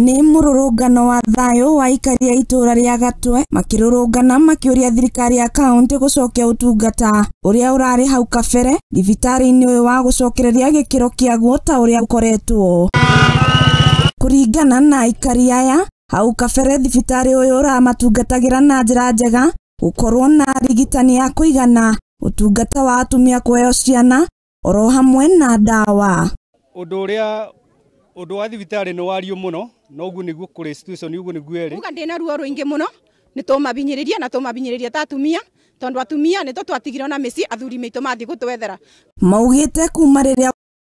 Nĩ mũrũrũngano wa thayũ wa aikari a itũra rĩa Gatwe makĩrũrũngana makĩũria thirikari ya kaũntĩ gũcokia ũtungata ũrĩa ũrarĩ hau kabere thibitarĩ-inĩ ũyũ wa gũcokereria gĩkĩro kĩaguo ta ũrĩa ũkoretwo. Kũringana na aikari aya, hau kabere thibitarĩ ũyũ ũramatungatagĩra na njĩra njega, gũkorwo na arigitani a kũigana, ũtungata wa atumia kũheo ciana oro hamwe na ndawa. Ũndũ wa thibitarĩ nĩ wario mũno, noguo nĩguo kũrĩ situation ũguo nĩguo ĩrĩ. Uga ndĩna ruo rũingĩ mũno, nĩ tũmabinyĩrĩria na tũmabinyĩrĩria ta atumia, tondũ atumia nĩ tũtwatigirwo na mĩciĩ athuri maitũ mathiĩ gũtwethera. Maugĩte kuma rĩrĩa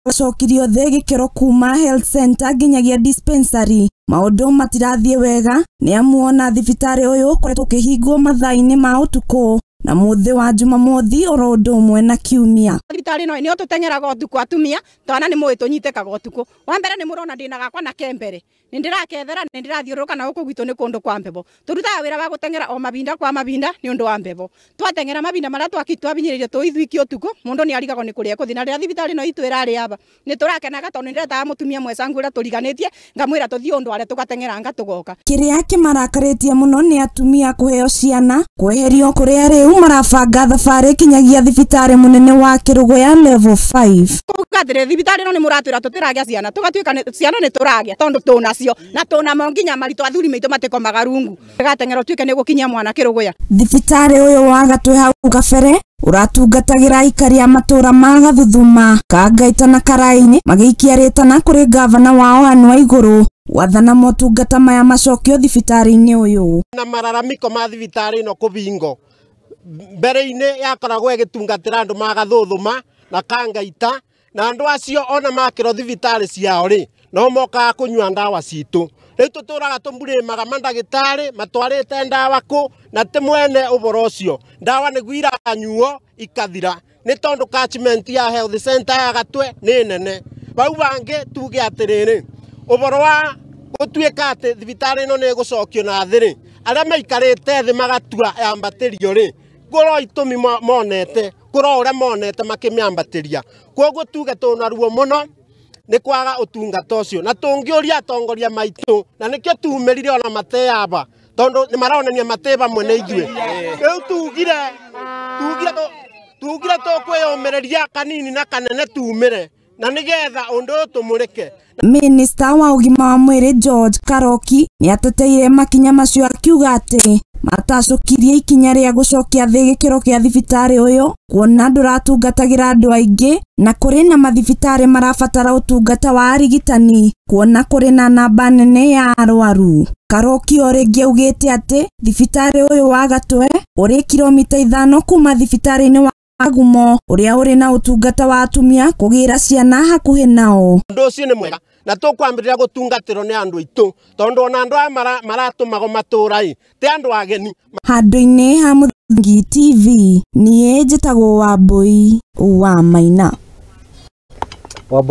gwacokirio thĩ gĩkĩro kuma health center nginyagia dispensary maũndũ matirathiĩ wega nĩ amu ona thibitarĩ ũyũ ũkoretwo ũkĩhingwo mathaa-inĩ ma ũtukũ na mũthĩ wa Jumamothi oro ũndũ ũmwe na Kiumia. Thibitarĩ ĩno nĩyo tũteng'eraga ũtukũ atumia, twana nĩ mũĩ tũnyitĩkaga ũtukũ. Wa mbere nĩ mũrona ndĩna gakwa na kembere, nĩ ndĩrakethera, nĩ ndĩrathiũrũrũka na gũkũ gwitũ nĩ kũndũ kwa mbebo. Tũrutaga wĩra wa gũteng'era o mahinda kwa mahinda nĩ ũndũ wa mbebo. Twateng'era mahinda marĩa twabinyĩrĩrio tũithuiki ũtukũ, mũndũ nĩ arigagwo nĩ kũrĩa ekũthiĩ. Na rĩrĩa thibitarĩ ĩno itũ ĩrarĩ aba, nĩ tũrakenaga tondũ nĩ ndĩretaga mũtumia mwecangu ũrĩa tũriganĩtie, ngamwĩra tũthiĩ ũndũ arĩa tũgateng'eranga tũgoka. Kĩrĩa kĩmarakarĩtie mũno nĩ atumia kũheo ciana, kweherio kũrĩa rĩu marabanga thabarĩ kinyagia thibitarĩ mũnene wa Kĩrũgũya level 5. Kuga atĩrĩ, thibitarĩ ĩno nĩ mũratwĩra tũtĩragĩa ciana, tũgatuĩka ciana nĩ tũragĩa tondũ tũnacio na tũnamo nginya maritũ athuri maitũ matĩkomaga rungu. Gateng'era ũtuĩke nĩ gũkinyia mwana Kĩrũgũya. Thibitarĩ ũyũ wa Gatwe hau kabere ũratungatagĩra aikari a matũra ma Gathuthuma, Kangaita na Karaini magĩikia rĩtana kũrĩ gavana wao Anne Waigũrũ gwathana motungata maya macokio thibitarĩ-inĩ ũyũ. Na mararamiko ma thibitarĩ ĩno kũbingo mbere-inĩ yakoragwo ĩgĩtungatĩra andũ ma Gathuthuma na Kangaita, na andũ acio ona makĩrwo thibitarĩ ciao rĩ no mokaga kũnyua ndawa citũ. Rĩu tũtũraga tũmburĩmaga mandagĩtarĩ matwarĩte ndawa kũ na ti mwene ũboro ũcio. Ndawa nĩguo iranyuo ikathira nĩ tondũ catchment ya health center ya Gatwe nĩ nene. Bau bangĩ tuge atĩrĩrĩ, ũboro wa gũtuĩka atĩ thibitarĩ ĩno nĩ ĩgũcokio na thĩ rĩ, arĩa maikarĩte thĩ magatua yambatĩrio rĩ, kũro itũmi monete, kũro ũrĩa monete makĩmĩambatĩria. Kwoguo tuge tũna ruo mũno nĩ kwaga ũtungata ũcio, na tũngĩũria atongoria maitũ, na nĩkĩo tumĩrire ona mateaba tondũ nĩ maronania matĩ hamwe na ithuĩ. Rĩu tugire tũkwĩyũmĩrĩria kanini na kanene tumĩre na nĩgetha ũndũ ũyũ tũmũrĩke. Minista wa ũgima wa mwĩrĩ George Karoki nĩ ateteire makinya macio akiuga atĩ matacũkirie ikinya rĩa gũcokia thĩ gĩkĩro kĩa thibitarĩ ũyũ kuona ndũratungatagĩra andũ aingĩ na kũrĩ na mathibitarĩ marabatara ũtungata wa arigitani kuona kũrĩ na namba nene ya arwaru. Karoki o rĩngĩ augĩte atĩ thibitarĩ ũyũ wa Gatwe ũrĩ kilomita 5 kuma thibitarĩ-inĩ wa Kagumo ũrĩa ũrĩ na ũtungata wa atumia kũgĩra ciana hakuhĩ nao. Ũndũ ũcio nĩ mwega na tũkwambĩrĩria gũtungatĩrwo nĩ andũ aitũ tondũ ona andũ aya maratũmagwo matũũra-ĩ ti andũ ageni. Handũ-inĩ ha Mũthingi TV niĩ njĩtagwo Wambui wa Maina. Wambui.